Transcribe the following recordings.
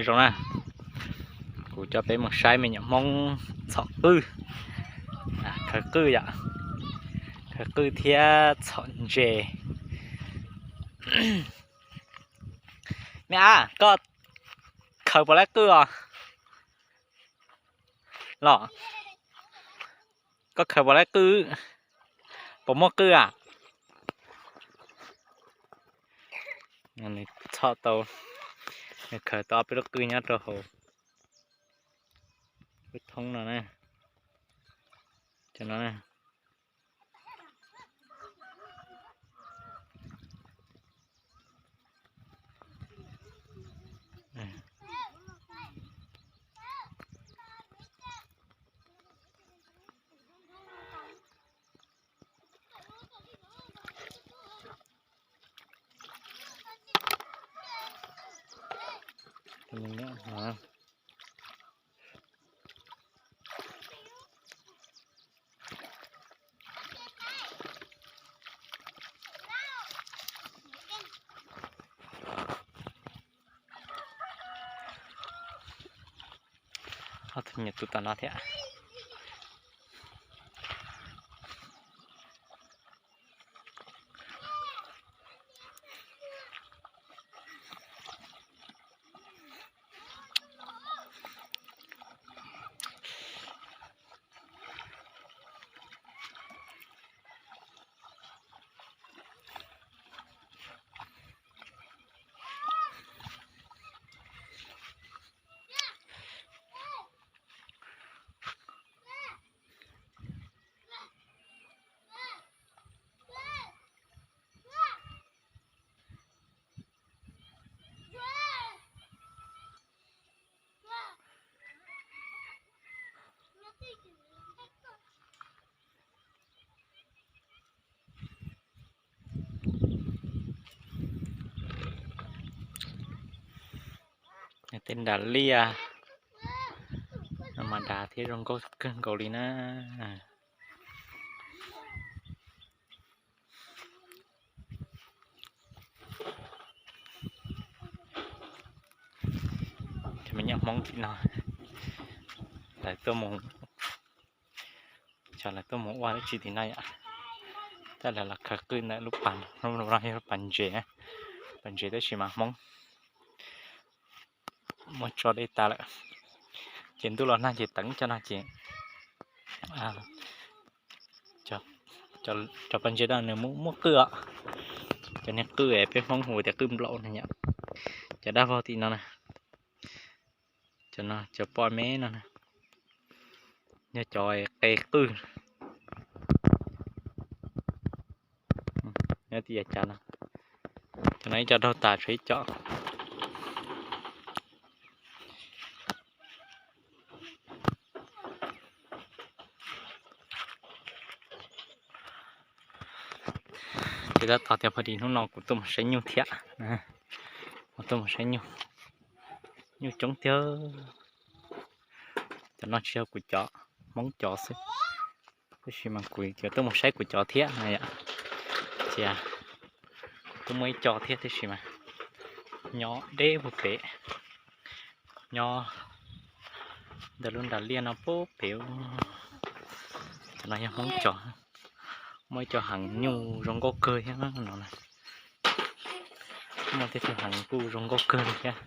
Zoo na, kuv coj peb mus saib me nyuam Hmoob txhom qwj, khaws qwj yom, khaws qwj thiab txhom ntses. Me ab, koj khaws puas laib qwj os? Los, koj khaws puas laib qwj? Puas muaj qwj a? Nws txhom tau, nws khaws tau ob peb lub qwj nyob rau hauv lub thoob no na. Cov no na. Ob tug me nyuam tub tom no thiab. Tej nras liaj no mas dav thiab zoo nkauj kawg nkaus li na. Cov me nyuam Hmoob tim no, lawv tuaj mus, xyov lawv tuaj mus ua dab tsi tim no yom. Tab lawv los khaws qwj ntawm lub pas, lub no yog lub pas ntses, pas ntses tab sis mas Hmoob muab tso dej tas lawm, ces ntuj los nag ces teev cov no ces cov pas ntses no nws muaj qwj os. Cov niag qwj peb Hmoob hu tias qwj nplaum na yom. Cov dab vog tim no na, cov no cov pob me no na, yog cov qe qwj. Nyob tim yav cas no, cov no ib co raug tas tshuav ib co. Ces tab tom tias pha di hnub no kuv tuaj mus saib nyuj thiab, kuv tuaj mus saib nyuj, nyuj coob tiag. Cov no tsis yog kuv cov, Hmoob cov xwb, tab sis mas kuv cov tuaj mus saib kuv cov thiab na yom. Ces kuv tuaj muaj ib co thiab tab sis mas nyob deb puag pem, nyob ntawm lub nram liaj no puag pem. Cov no yog Hmoob cov, muaj ib co heev nyuj zoo nkauj kawg thiab no na. Muaj tej tug heev kuj zoo nkauj kawg li thiab.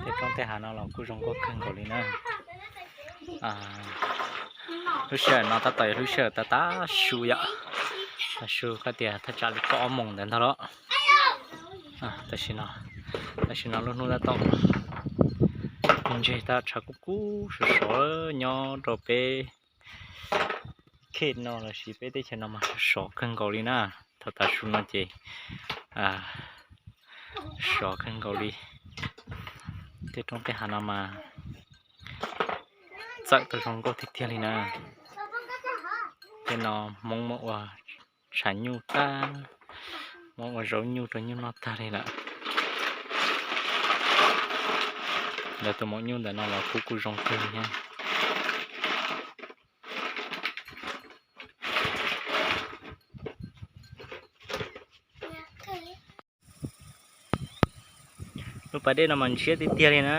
Tej roob tej hav no los kuj zoo nkauj kawg nkaus li na. Lub sij hawm no tab tom yog lub sij hawm tav tav su yom, tav su koj tias thaj tsam li kaum ob moos ntawd ntag los. Tam sim no, tam sim no lub hnub tab tom ntseg, tab tom tshav kub kub sov sov nyob rau peb khej no lossis peb teb chaws no mas sov sov kawg nkaus li na. Thaum tav su no ces sov kawg nkaus li. Tej roob tej hav no mas txawm tau zoo nkauj tiag tiag li na. Tej no Hmoob muab ua tshav nyuj tag, muab ua zaub nyuj rau nyuj noj tag li lawm. Lawv tus maum nyuj ntawm no los kuj kuj zoo kawg li thiab. Pas dej no mas ntshiab tiag tiag li na.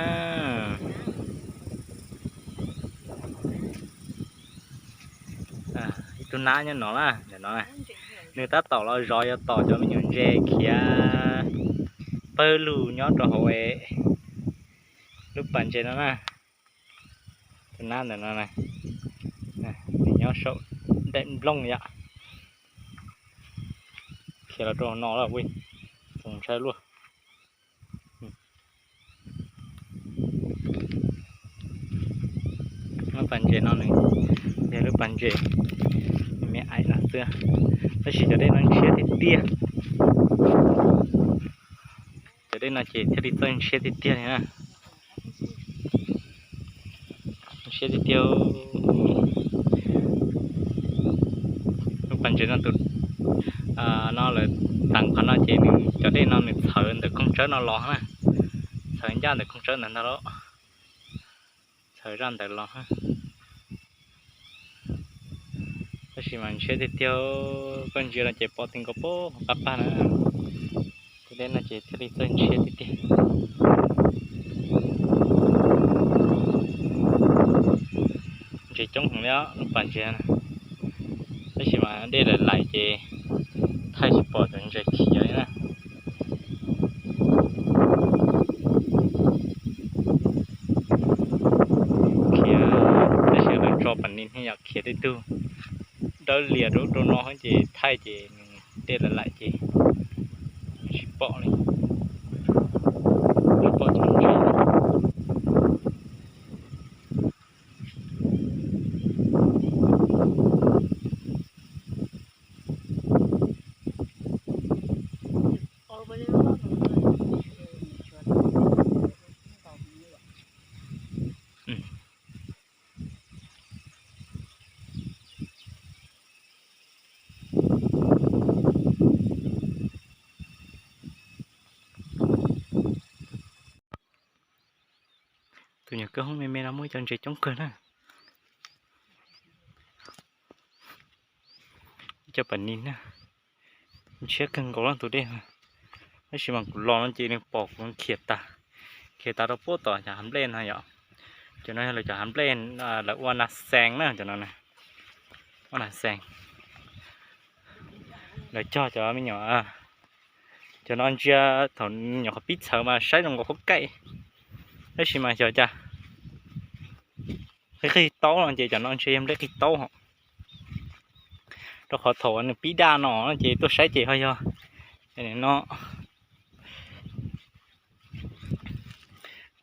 Ib tug nab nyob no na, nws tab tom los zov yuav tom cov me nyuam ntses khiav pawg lug nyob rau hauv lub pas ntses no na. Tus nab ntawm no, nws nyob saum daim nplooj yom. Khiav los rau hauv no lawm, txaus ntshai luaj. Lub pas ntses no nws yog lub pas ntses me aim no xwb, tab sis cov dej no ntshiab tiag tiag. Cov dej no ces thiaj li txawj ntshiab tiag tiag li na. Ntshiab tiag tiag. Lub pas ntses no tus, no lawv teev qhov no ces nws cov dej no nws txhawv ntawm koog tsawb no los na, txhawv ncaj ntawm koog tsawb ntawd ntag lauj, txhawv zaj ntawd los. Tab sis mas ntshiab tiag tiag, koj ntsia no ces pom ti nkaus pab pag na. Cov dej no ces thiaj li txawj ntshiab tiag tiag. Ntses coob heev li lub pas ntses, tab sis mas dej laim laim ces thaij tsis pom cov ntses khiav li na. Khiav, tab sis lawv tso pas nis thiab yom, khiav tej tug dawb lias rau ub rau no ces thaij ces dej laim laim ces tsis pom li, tsis pom cov ntses. Tus nyuam kwj hoob me me no muaj ib co ntses coob kawg na. Ib co pas nis na, ntshiab kawg nkaus lawm tus dej no. Tab sis mas kuv los no ces nws pom kuv khiav tas, khiav tas rau puag tom cov hav nplej no yom. Cov no yog lawv cov hav nplej, lawv ua nas xees na, cov no ua nas xees. Lawv cog cov me nyuam, cov no ntsia thaum nyuam qhuav pib txhawv mas saib zoo nkaus khaub kaij, tab sis mas xyov cas qig qig taub no ces cov no ntshe yog nplej qig taub hos. Rau qhov thaum nws pib daj no ces tuaj saib ces ho yog no,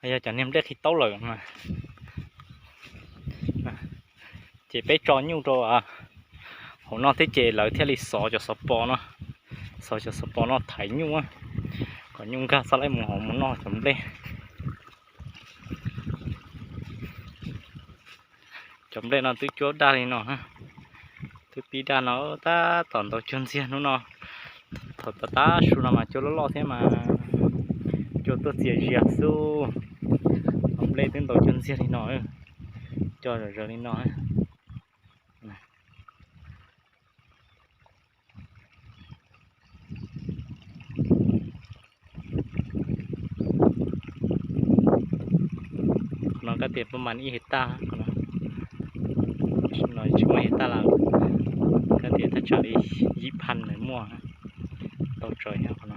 ho yog cov niag nplej qig taub lawm. Ces peb tso nyuj rau hauv no thiab ces lawv thiaj li xov cov xov pos no, xov cov xov pos no thaiv nyuj, kom nyuj nkag txhob laib mus hauv mus noj cov nplej. Cov nplej no twb cuab daj li no, twb pib daj no tab tom ntaus cuag ntxiag hnub no. Thaum tav tab su no mas cua loj loj thiab mas cua tuaj txias zias xwb. Cov nplej twb ntaus cuag ntxiag li no, cua zom zaws li no. Qhov no kab tias pab mas ib hais taj, qhov no tsis muaj hais taj lawm, kab tias thaj tsam li yim phaj nws muaj tau tsaws nyob qhov no.